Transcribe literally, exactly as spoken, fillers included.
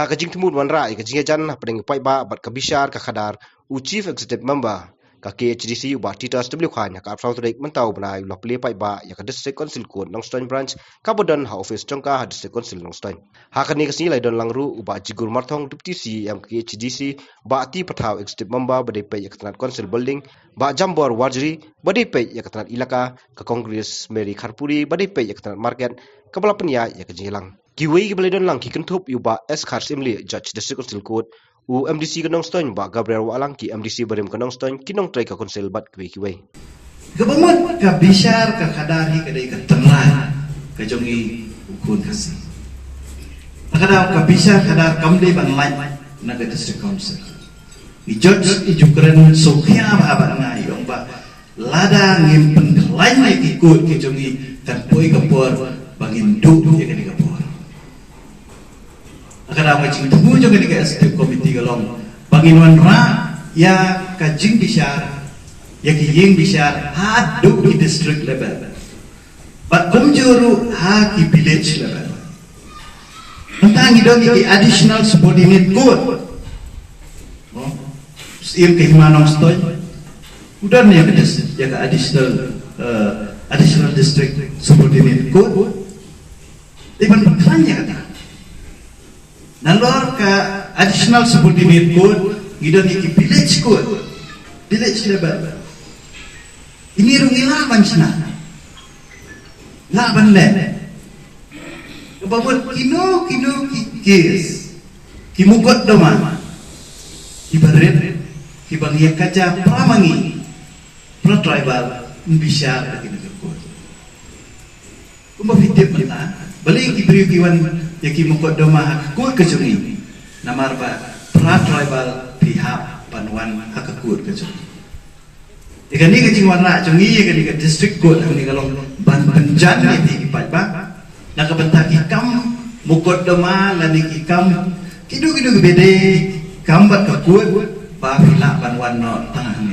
Ha ka jingthmu wanrah ïa ka jingïajan hapdeng ki paidbah bad ka bishar ka khadar, u Chief Executive Member ka K H A D C, u Bah Titus W Chyne, ha ka arphew tarik mynta u bnai u la plie paidbah ïa ka District Council Court Nongstoiñ Branch, kaba don ha ophis jong ka ha District Council Nongstoiñ. Ha kane ka sngi la ïadon lang ruh u Bah Jigur Marthong, Deputy C E M K H A D C, Bah T Pathaw, Executive Member ba dei peit ïa ka tnat Council Building, Bah Jambor Warjri ba dei peit ïa ka tnat Elaka, ka Congress Mary Kharpuri ba dei peit ïa ka tnat Market, kaba la pynïaid ïa ka jingïalang. Kiwei kiba la ïadon lang ki kynthup ïa u Bah S Kharshimlieh, Judge, District Council Court, u M D C ka Nongstoiñ Bah Gabriel Wahlang, ki M D C barim ka Nongstoiñ, ki nongtrei ka Council bad kiwei kiwei. Kaba mut ka bishar ka khadar hi ka dei ka tynrai ka jong i u khun Khasi. Ka khadar, ka bishar khadar kam dei ban lait na ka District Council. I Judge i ju kren sngewkhia bha bad nga, i ong ba lada ngim pynkhlaiñ ïa ki court ki jong i, kan poi ka por ba ngin duh ïa kane ka bor. Ka dei ka jingthmu jong kane ka Executive Committee ka long ba ngin wanrah ïa ka jingbishar, ïa ki ïing bishar haduh ki district level, bad kumjuh ruh ha ki village level. Mynta ngi don ïa ki additional subordinate court. Mo? Siem ka Hima Nongstoiñ u don ïa ka dis-, ïa ka additional, eh, additional district subordinate court. Te ban pynkhlaiñ ïa kata. Nalor ka additional subordinate court ngi don ïa ki village court, village level. Ini ruh ngi lah ban shna. Lah ban leh. Kaba mut kino kino ki kes, ki mukotduma kiba rit, kiba ngi ïa kaja para ma ngi, para tribal, yn bishar da kine ki court. Kumba phi tip mynta, balei ki briew ki wan ïa ki mukotduma ha ka court ka jong ngi, namar ba para tribal phi hap ban wan ha ka court ka jong ngi. Ïa kane ka jingwanrah jong ngi ïa kane ka District Court hangne ka long ban pynjan ïa phi ki paidbah na ka bynta ki kam mukotduma lane ki kam kino kino kiba dei kam bad ka court, ba phi lah ban wan noh tang hangne.